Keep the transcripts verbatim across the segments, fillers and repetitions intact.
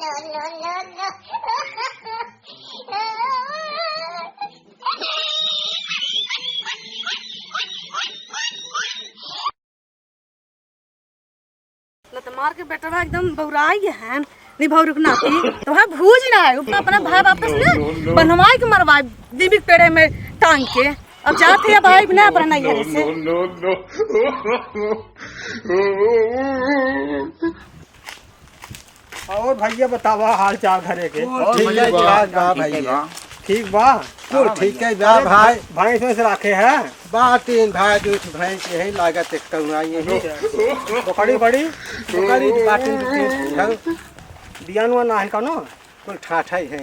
लतमार के बेटवा एकदम बौराई है, नहीं भौरुक नाती, तो है भूज ना है, ऊपर अपना भाई वापस ले, बनवाई के मरवाई, दीबी के पेड़े में टांग के। अब जाते हैं भाई, बिना अपना नहीं घर से। और भैया बतावा हाल चाल घरे के। और ठीक भैया बा। ठीक बा भैया। ठीक बा। तू हाँ ठीक भैया। है बा अरे भाई। भैंस वैंस राखे है? बा तीन भाई, दू ठो भैंस यही लागत एक कौआ यही। बकरी बड़ी? बकरी बाटी दू तीन ठो। बियान हुआ ना है कौनो? कोई ठाठा ही है।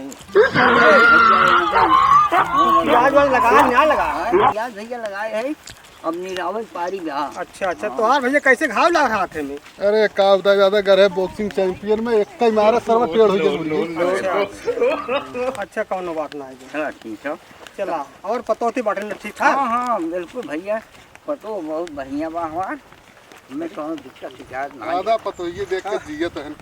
प्याज वाज लगा है, ना लगा है? प्याज भैया लगाए है। अब निरावल पारी बा। अच्छा, अच्छा, हाँ। तोहार भैया कैसे घाव लाग रहा थे में? अरे, का बताई दादा, घर है boxing champion में, एक ही मारा सर्व टेढ़ हो गया मुर्गी। अच्छा, अच्छा, कौनो बात ना है। हाँ, ठीक है। चला, और पतोती बाटे न ठीक ठाक? हाँ, हाँ, बिल्कुल भैया, पतो बहुत बढ़िया बा हमार। मैं कहूँ दिक्कत शिकायत ना दादा, है। पतोहिए देख के हाँ। जियत हन।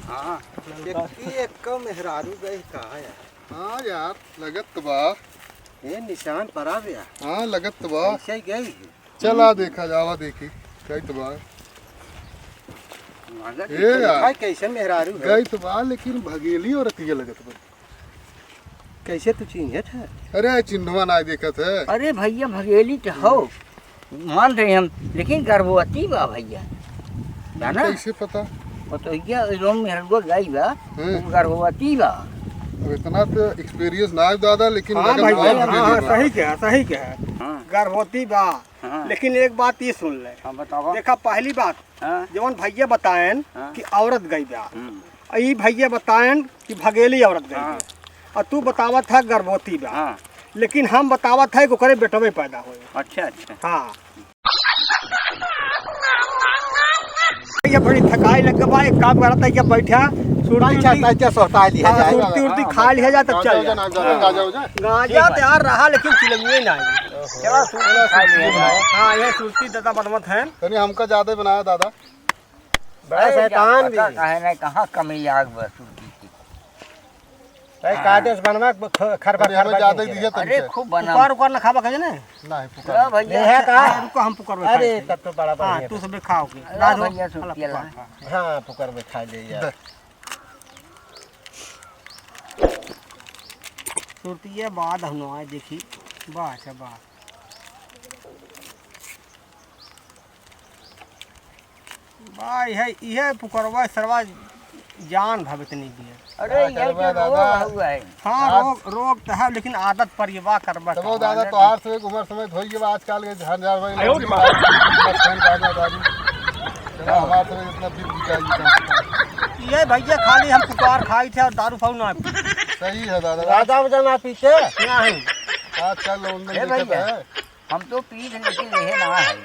हाँ। एक, एक कम मेहरारू गए कहा यार। हाँ यार, लगत तो बा। ये निशान पड़ा गया। हाँ, लगत तो बा। ऐसे ही गई है। चला देखा जावा, देखी, गई तो बा। मगर ए यार। भाई, कैसे मेहरारू है? गई तो बा, लेकिन भगेली औरतिया लगत बा। कैसे तू चिन्हत है? अरे, चिन्हवा ना देखत है। अरे भैया, भगेली तो हो, मान रहे हम, लेकिन गर्भवती बा भैया, जाना? कैसे पता? पतोहिया रोम मेहरुआ गई बा, हम्म। वो गर्भवती बा। अब इतना तो experience ना है दादा, लेकिन हाँ लगन भाई, बहुत हाँ, हाँ, भगेली बा। सही कहा, सही कहा। हाँ। गर्भवती बा। हाँ। लेकिन एक बात ये सुन ले। हाँ, बतावा। देखा, पहली बात, हाँ। जवन भैया बताएन हाँ। कि औरत गई बा, हम्म। आ ई भैया बताएन कि भगेली औरत गई हाँ। बा, और तू बतावत है गर्भवती बा, हाँ। लेकिन हम बतावत है कि ओकरे बेटवे पैदा होए। अच्छा, अच्छा। हाँ। ये बड़ी थकाई लग बा, एक काम करता है, ये बैठा, सुरती अच्छा, उरती, अच्छा, सोहता लिया हाँ, जाए। सुरती उरती खा लिया जाए, तब आ चल जाओ, जाए। आ जाओ, आ जाओ, आ जाओ। गांजा तैयार रहा, लेकिन चिलमिए ना आई। चलो, सुरती खा लिया जाए। हाँ, ये सुरती दादा बनवत है। तनी हमका ज्यादा बनाया दादा। बड़ा अरे, शैतान पता भी। काहे ना, कहाँ कमी आग बा सुरती की। अरे, हाँ। काटे से बनवा, ख-, खरबा, अरे, हमें खरबा ज्यादा ही कीजिए। दिया तनी अरे, से। खूब बना। पुकार उकार ना खाबा कहे ना? नहीं, पुकार लो नहीं। भैया। नहीं है का? हाँ, रुको, हम पुकार में अरे, खाएंगे। तब तो बड़ा हाँ, बढ़िया तू है। सब खाओगे। लो ला दो। भैया, सुरती ला। हाँ, पुकार में खा ले यार। दे। सुरतिया बाद हम आए देखी। वाह, अच्छा, वाह। बा, इहे, इहे पुकरवा सरवा जान भवित नहीं दिए। अरे, हाँ, ये करवा के दादा। रोग हुआ है। हाँ, आज रोग, रोग तो है, लेकिन आदत पर ये बा करबा तबो का। दादा, तोहार से एक उम्र समय धोई के बा, आजकल के झान झान भाई आयो रे माँ। मत खान दादा दारू। चलो, हमार से इतना बिल बिकाई था। ये भैया खाली हम पुकार खाई थे और दारू फाऊ ना पी। सही है दादा। राजा वजा ना पीते? नहीं। आजकल लोग ए दिक्कत भैया। है। हम तो पी थे, लेकिन लेहे ना है।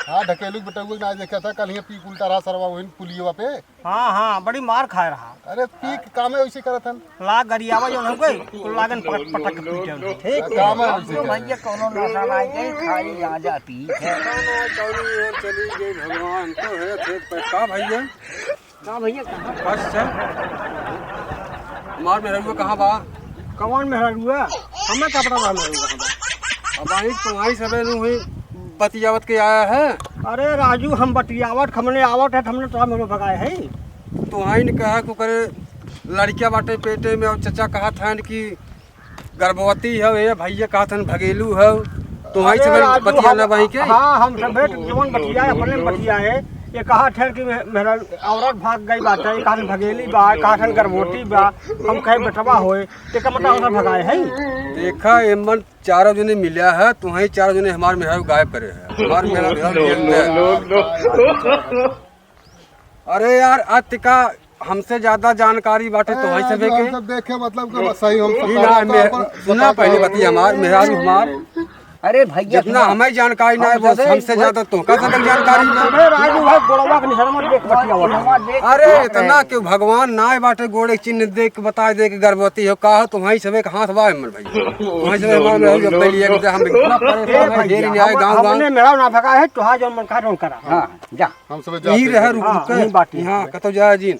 हाँ, ढकेलू के बेटउआ ना देखा था, कल ही पी के उल्टा रहा सरवा वहीं पुलियवा पे। हाँ, हाँ, बड़ी मार खाए रहा। अरे, पी के कामे वैसे करत हन। ला गरियावा जौन हो गई, तो लागन पटक, पटक के पीटे उनको। ठीक काम है हम वैसे तो करे। भैया कौनो नशा ना है, खाली गांजा पी है। कौनो, कौनो चली गई भगवान, तो है, खेत पे का भैया? का भैया, कहाँ? बस चल। हमार मेहरुआ कहाँ बा? कौन मेहरुआ? हमें का पता बा मेहरुआ कहाँ बा? अब आई तुम्हारी सबे नु हुई बतियावत के आया है। अरे राजू, हम बतियावत, हमने आवत है, हमने तोरा मेहरुआ भगाए है। तुम्हारी ने कहा कि ओकरे लड़किया बाटे पेटे में, और चचा कहत हन कि गर्भवती हौ, ए भैया कहत हन भगेलू हौ, तो वहीं से अरे भाई राजू, बतिया हम, ना भाई के। हाँ, हम सब है, जवन बतिया है, अपने बतिया है। ये कहा ठहर कि मे-, मेरा औरत भाग गई बात है, कहा भगेली बा, कहा गर्भवती बा, हम कहे बेटवा होए, ते का मतलब हमरा भगाए है? देखा, एमन चारों जने मिला है, तुम्हारी चारों जने हमार मेहरारू गायब करे है, हमार मेहरारू गायब करे है। अरे यार, आज तिका हमसे ज्यादा जानकारी बाटे तो है ए, सबे जो हम के। सब देखे, मतलब कि बस सही हम सब ई ना, पहले मे-, तो अपन सुना बता पहले दो। बतिया हमार, मेहरारू हमार। अरे भैया, जितना सुना। हमें जानकारी ना है, हम बस जदे हमसे ज्यादा तोहका सबे जानकारी बा। अबे राजू भाई, गोड़वा के निहरवा देख बतिया वाला। अरे इतना क्यों, भगवान ना है बाटे, गोड़े के चिन्ह देख के बता दे कि गर्भवती हो, का हो, तुम्हारी सबे के हाथ बा हमर भाई। तुम्हारी सबे हमार मेहरारू जब पहली एक हम इतना परेशान ए है, भैया, ढेर न्याय हम, गाँव गाँव। हमने मेहरारू ना भगा है, तोहार जौन मन कहा जौन करा। हाँ, जा। हम सब ई जाते रहे हैं। रुक, हाँ, रुक। ई बात हाँ, है। कतौ जाए जीन।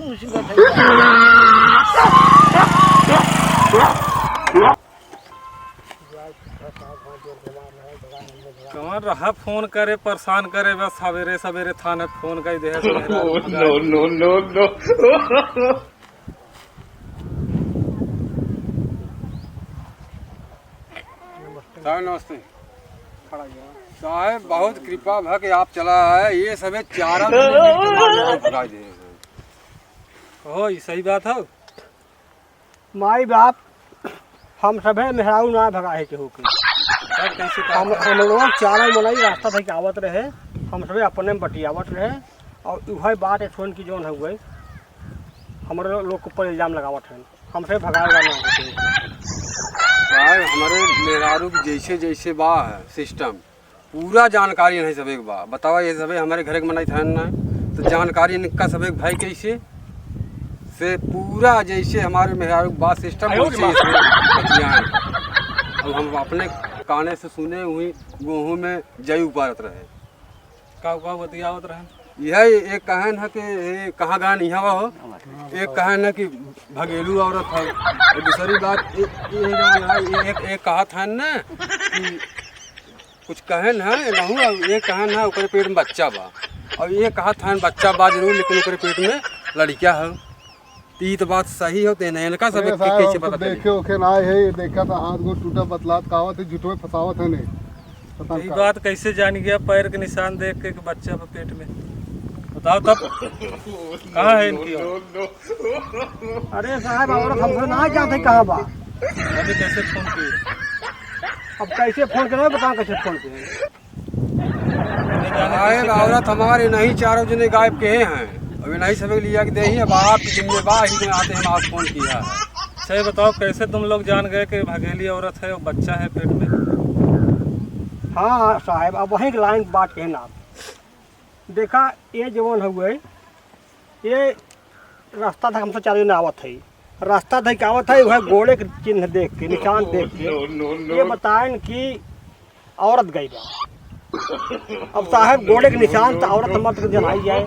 मुसीबत है। कौन रहा फोन करे, परेशान करे, बस सवेरे सवेरे थाने फोन कर दे। Oh, no, no, no, no। साहब नमस्ते। साहब बहुत कृपा भा कि आप चला है, ये सबे चारा भुला दे। कहो, ई सही बात है? माई बाप, हम सभे मेहरारू ना भगाए के होके। तब कैसे काम हम, करे? हम लोग चारों मनई रास्ता धइ के आवत रहे, हम सभे अपने में बतियावत रहे, और उहे बात है सुन की जौन हउए, हमरे लोग के ऊपर इल्जाम लगावत हैं, हमसे भगाए वाला ना होते। साहब, हमरे मेहरारू की जैसे जैसे बा है सिस्टम, पूरा जानकारी इन्हें सबे के बा। बतावा, ये सबे हमरे घरे के मनई थन ना, तो जानकारी इनका सबे के भाई कैसे से पूरा जैसे हमरे मेहरारू के बा सिस्टम, आयो रे वैसे माँ। इसमें बतियाएं। अब हम अपने काने से सुने हुई गोहूं में जई उपारत रहे। का, का बतियावत रहन? यह एक कहन है कि ये कहाँ गन यहाँ हो, एक कहन है कि भगेलू औरत है, और दूसरी बात ये, ये जौन है, ये एक, एक कहत है ना कि कुछ कहन है, नहू, और ये कहन है, ओकरे पेट में बच्चा बा। और ये कहत है, बच्चा बा जरूर, लेकिन ओकरे पेट में लड़किया है। तो ई तो बात सही हो, तो इन्हें, इनका सब अरे एक, एक साहब, कैसे हम तो पता चली? देखे ओखे ना है, ये देखा था हाथ गोड़ टूटा बतलात का आवत है, झूठो में फंसावत है ने। पता तो ई का। बात कैसे जान गया, पैर के निशान देख के कि बच्चा बा पेट में? बताओ तब, कहाँ है इनकी औरत? अरे साहब, औरत हमसे ना जानते कहाँ बा। अरे कैसे फोन किए? अब कैसे फोन करे, बताओ कैसे फोन किए। अरे जाने आए कैसे तो औरत हमारे नहीं चारों जने गायब के हैं। अब इन्हीं सबे लिया के देही, अब आपकी जिम्मेवारी में आते हैं, आप फोन किया है। सही बताओ, कैसे तुम लोग जान गए कि भगेली औरत है और बच्चा है पेट में? हाँ, हाँ, साहब, अब वहीं के लाइन बात कहना आप। देखा, ये जवन हउए, ये रास्ता तक हमसे चारों जने आवत है, रास्ता तक आवत है, वह गोड़े के चिन्ह देख के, निशान देख के, no, no, no। ये बताएन कि औरत गई बा। अब साहब गोड़े के निशान तो औरत मर्द के जनाई जाए,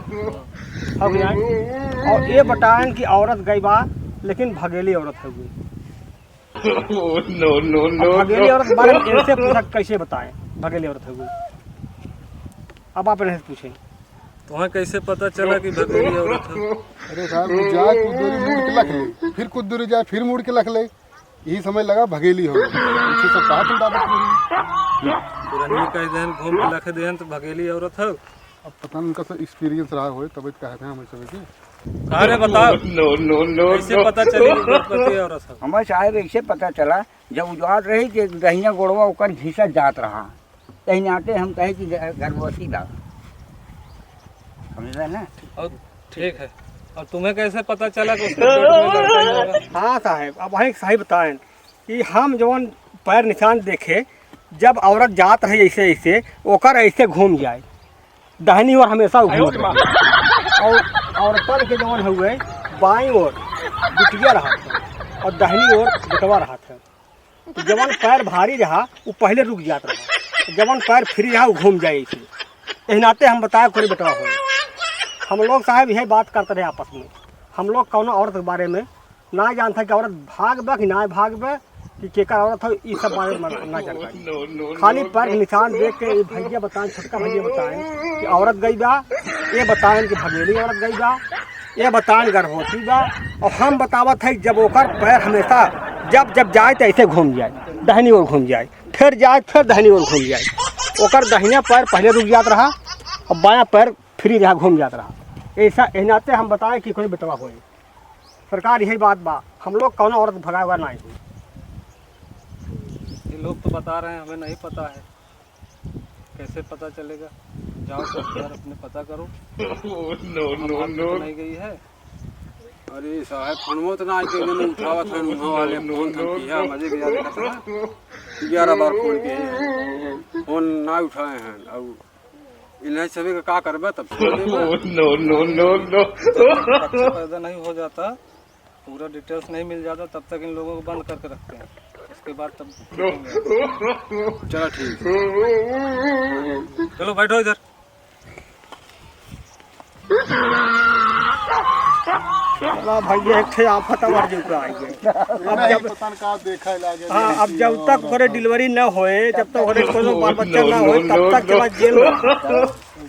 हो कि नहीं? और ये बताएन कि औरत गई बा, लेकिन भगेली औरत हो गई। Oh, no, no, अब no, भगेली no। औरत के बारे में इनसे पूछा, कैसे बताएं भगेली औरत हो गई? अब आप इनसे पूछें। तुम्हें कैसे पता चला कि भगेली औरत है? अरे साहब, वो जाए कुछ दूरी मुड़ के लख ले, फिर कुछ दूरी जाए फिर मुड़ के लख ले, यही समय लगा भगेली हो। इसे सब कहा तुम दादा पूरी। पुरनिया कह देन, घूम के लख देन तो भगेली औरत है। अब पता नहीं उनका सब एक्सपीरियंस रहा होए, तब कहे थे हम ऐसे वैसे। अरे बताओ, no, no, no, कैसे no। पता चली कि गर्भवती औरत है? हमारे साहब ऐसे पता चला, जब उजाड़ रही कि दहिना गोड़वा ओकर घिसत जात रहा, तही नाते हम कहे कि ग-, गर्भवती बा। समझे ना? और ठीक है, और तुम्हें कैसे पता चला कि उसके पेट में लड़का ही होगा? हाँ साहब, अब वही सही बताएं कि हम जवन पैर निशान देखे, जब औरत जात रही ऐसे ऐसे, ओकर ऐसे घूम जाए, दाहिनी ओर हमेशा घूम जाए। और औरतन के जवन हुए, बाईं ओर बिटिया रहत है और दाहिनी ओर बेटवा रहत है। तो जवन पैर भारी रहा, वो पहले रुक जात रहा, जवन पैर फ्री रहा, वो घूम जाए ऐसे। यही नाते हम बताए, कोई बेटवा हो। हम लोग साहब यही बात करते रहे आपस में, हम लोग कौनो औरत के बारे में ना जानता कि औरत भाग बा कि ना भाग बा, कि केकर औरत हो, ई सब बारे में ना जानकारी। No, no, खाली no, पैर no। निशान देख के ये भैया बताएं, छोटका भैया बताएं कि औरत गई बा, ये बताएं कि भगेली औरत गई बा, ये बतान गर्भवती बा। और हम बतावत है, जब ओकर पैर हमेशा जब जब जाए तो ऐसे घूम जाए, दहिनी ओर घूम जाए, फिर जाए, फिर दहिनी ओर घूम जाए। ओकर दहिना पैर पहले रुक जात रहा और बायां पैर फ्री रहा, घूम जात रहा। ऐसा एह नाते हम बताए कि कोई बेटवा होए। सरकार यही बात बा, हम लोग कौनो औरत भगाए हुआ नहीं। ये लोग तो बता रहे हैं, हमें नहीं पता है, कैसे पता चलेगा? जाओ सब घर अपने पता करो। No, हम no, हाथ no। तो नहीं गई है। अरे साहब, फोनवो तो ना आई, के इन्होंने उठावा था, उहाँ वाले फोन था, किया मजे के याद करता है। ग्यारह बार फोन किए हैं, फोन ना उठाए हैं। अब इन्हें सभी का का करबे तब छोड़ देबे। No, no, no, no। जब तक बच्चा पैदा नहीं हो जाता, पूरा डिटेल्स नहीं मिल जाता, तब तक इन लोगों को बंद करके रखते हैं, उसके बाद तब चलो ठीक। चलो बैठो इधर। चला भैया, एक ठे आफत और जो का आई है। अब नहीं, जब पता न का देखा लागे। हाँ, अब जब तक ओकरे डिलीवरी न होए, जब तक ओकरे कोनो बाल बच्चा न होए, तब तक चला जेल में।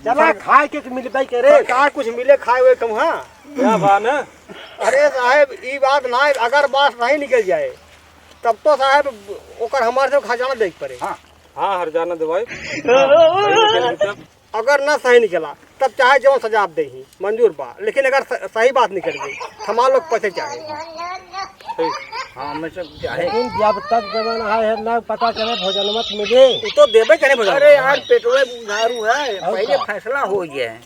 चला खाए के मिलबे करे। सरकार कुछ मिले खाए हुए कहूँ, हाँ? क्या बात है? अरे साहब, ई बात ना, अगर बात सही निकल जाए, तब तो साहब ओकर हमारे से खजाना देख पड़े। हाँ। हाँ, हरजाना दवाई। हाँ, सही निकल गई तब। अगर ना सही निकला, तब चाहे जौन सजा आप देही, मंजूर बा, लेकिन अगर स-, सही बात निकल गई, हमार लोग पैसे चाहे। ठीक। हाँ, मैं सब चाहे। लेकिन जब तक जवन है, है ना पता चले, भोजन मत मिले। उ तो देबे करे भोजन। अरे यार, पेटवे बुझारू है, और पहले का? फैसला हो गया है।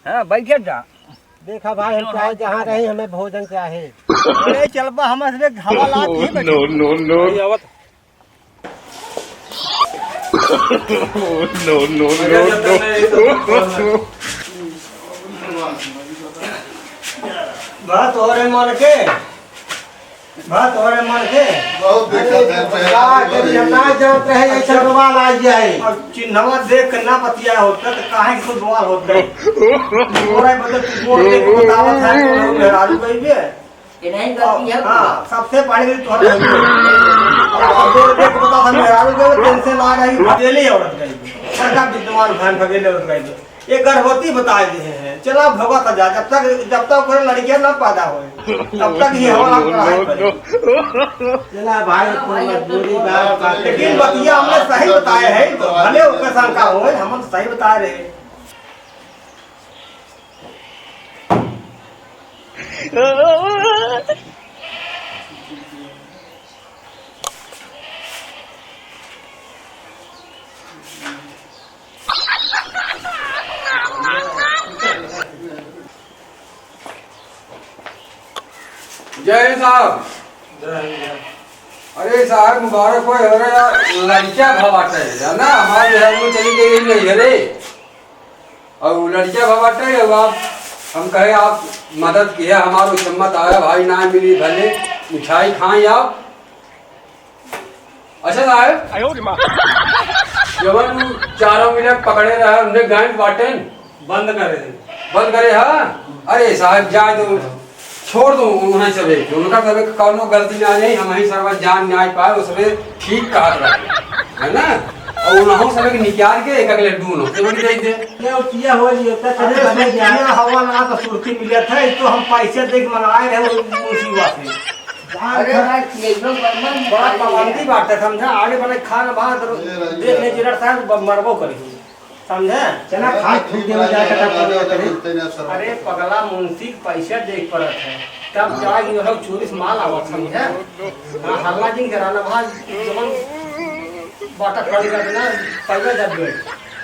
हाँ, बैठे जा। देखा भाई, हम चाहे जहाँ रही, हमें भोजन चाहे। अरे चल बा, हम इसमें हवा लात ही बैठे। No, no, no। भाई, आवत। No, no, no, no। बात हो रहे मन के, बात हो रहे मन के। बहुत देखा था, अरे, का करी, हम ना जानत रहे, ऐसा बवाल आ जाए। अब चिन्हवा देख के ना बतिया होता, तो काहे के बवाल होता? तोरा बदे तू बोल के बतावत है, तो मेहरारू कहिबे। ये नहीं गलती है। हाँ, सबसे पहले तो तोहरा है। अब बोल के बता था, मेहरारू के टेंशन आ रही, भगेली औरत गई। सरकार विद्यमान भान भगेली औरत गई। ये गर्भवती बताए दे हैं। चला भगवत जा, जब तक, जब तक ओकरे लड़कियां ना पैदा होए, तब तक ही हमारा पढ़ाई करी। चला भाई, कोई मजबूरी बात, बात लेकिन बतिया हमने सही बताए है, तो भले ओकर शंका होए, हम सही बता रहे। जय हिंद साहब। जय हिंद, जय हिंद। अरे साहब, मुबारक हो, हमारे यार लड़किया भवा बाटे, है ना? हमारे बिहार में चली गई नहीं, अरे। और लड़किया भवा बाटे, अब आप, हम कहे आप मदद किया, हमारो हिम्मत आया, भाई ना मिली भले, मिठाई खाएं आप। अच्छा साहब, आयो रे माँ। जवन उ चारों मिनट पकड़े रहे, उन्हें गांड बाटन। बंद करे। बंद करे, हाँ? अरे साहब, जाए दो, छोड़ दो उन्हें सबे, उनका सबे कौनो गलती ना रही, हम ही सरवा जान न्याय पाए, उसमें ठीक कहत रहे, है ना? और उन्हों सबे के निकाल के एक एक लड्डू उन्हों सबे के दे दे। ये किया हो, ये तो अरे, चले बने जाए। किया हवा ना तो सुर्ती मिलत है, तो हम पैसे दे के मंगाए रहे, वो मुसीबत है। अरे भाई, ये एकदम बर्मन बड़ा पाबंदी बात है, समझा? आगे बने खान भात ये रही देख ले, बात। जिरर साहब ब-, मरबो करी, समझे? चला, खाए फूक देवे जाए, कटा पड़ जाए करे। अरे पगला, मुंशी के पैसा देख पड़त है, तब हाँ। जाके वो लोग चोरी से माल आवत, समझे? हाँ, हल्ला जिन कराना, भाई, जवन बाटा खड़ी कर देना, पहले जब गए।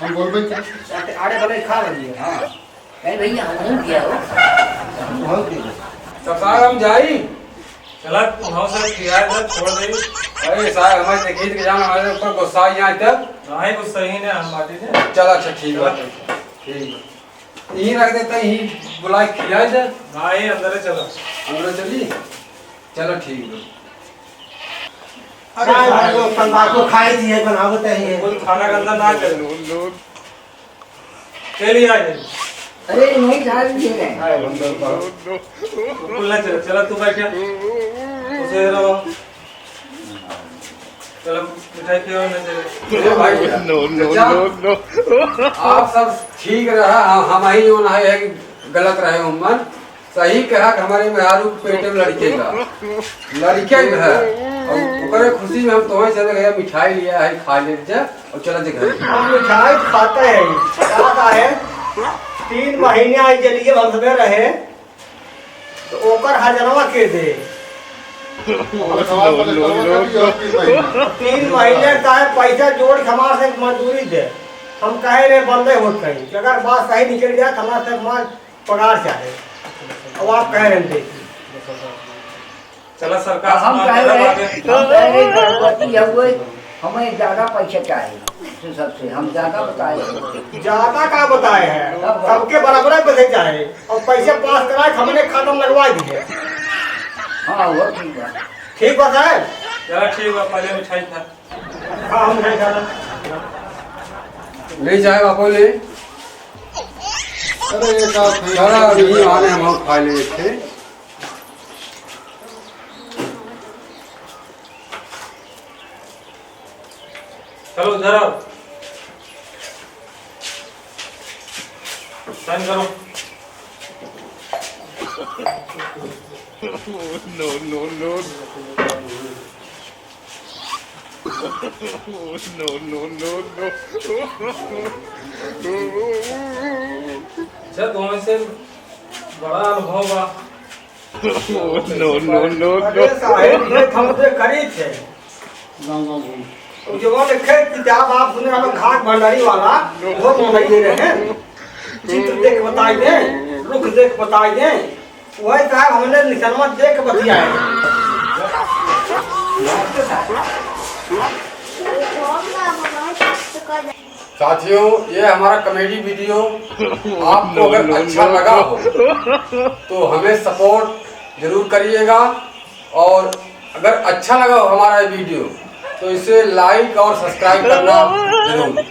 हम बोलबे क्या? आटे, आड़े बने खा रही है। हाँ। ए भैया, हमहूँ किया हो। बहुत किया। तो साहब हम जाई? चला, तू हम सब खिया दे, छोड़ दे। अरे साहब, हमारे देखिए कि जान हमारे ऊपर गुस्सा ही आए तब। नहीं, गुस्सा ही नहीं, हम बातें नहीं। चला, अच्छा, ठीक चला। बात है। ठीक है। यहीं रख देते हैं, यहीं बुला के खिया दे। नहीं, अंदर ही चला। अंदर चली? चला, ठीक है। अरे भाई, वो तंबाकू खाई दिए, बनावत है ये। कोई खाना गंदा ना करे। चलिए आ जाइए। अरे नहीं, झाड़ दिए हैं। कुल ना चला, चला तू बैठ जा। उसे रहो। चलो, मिठाई पियो ना चले। ए भाई, नो, नो, चाचा, नो, नो। आप सब ठीक रहा, हम, हम ही जो ना है कि गलत रहे उम्मन। सही कहा कि हमारे मेहरारू के पेट में लड़के बा, लड़के भी है। और ओकरे खुशी में हम तोहई से भैया मिठाई लिया है, खा ले जा और चला जा घर। हम मिठाई खाते हैं, का है, तीन महीने आई जलिए हम सबे रहे, तो ओकर हजरवा के दे। और सवाल पहले करो ना कि और तीन महीने। तीन महीने का है, पैसा जोड़ के हमारे से मजदूरी दे। हम कहे रे बंदे होत कहीं कि अगर बात सही निकल जाए तो हमारे से हमारे पगार चाहे। अब आप कह रहे थे। चला सरकार हम सामान कह रहे, ज्यादा बात है। हम कह रहे गर्भवती है वो, हमें ज्यादा पैसा चाहे। से सबसे हम ज्यादा बताए। ज्यादा का बताए हैं? तब का? सबके बराबर पैसे चाहे और पैसे पास कराए, हमने खाता में लगवा दिए। हाँ, वो ठीक बा। ठीक बा साहब? चला ठीक बा, पहले मिठाई खा। हाँ, हम मिठाई खा लें। ले जाए बापू ले। अरे, एक आध खाई। चला, अभी आने हम लोग खा ले थे। चलो, इधर आओ। साइन करो। No, no, no, no। No, no, no, no। अच्छा, तुम्हें से बड़ा अनुभव बा। No, no, no, no। अरे साहेब, ये हम से करी थे। गाँव गाँव घूम। वो जो वो लिखे किताब आप सुने, हम घाट भंडारी वाला, वो तो बताइए रहे। चित्र देख बताइए, रुख देख बताइए। वही साहब हमने निशानवा देख बतियाए। साथियों, ये हमारा कॉमेडी वीडियो आपको अगर अच्छा लगा हो तो हमें सपोर्ट जरूर करिएगा, और अगर अच्छा लगा हो हमारा ये वीडियो तो इसे लाइक और सब्सक्राइब करना जरूर।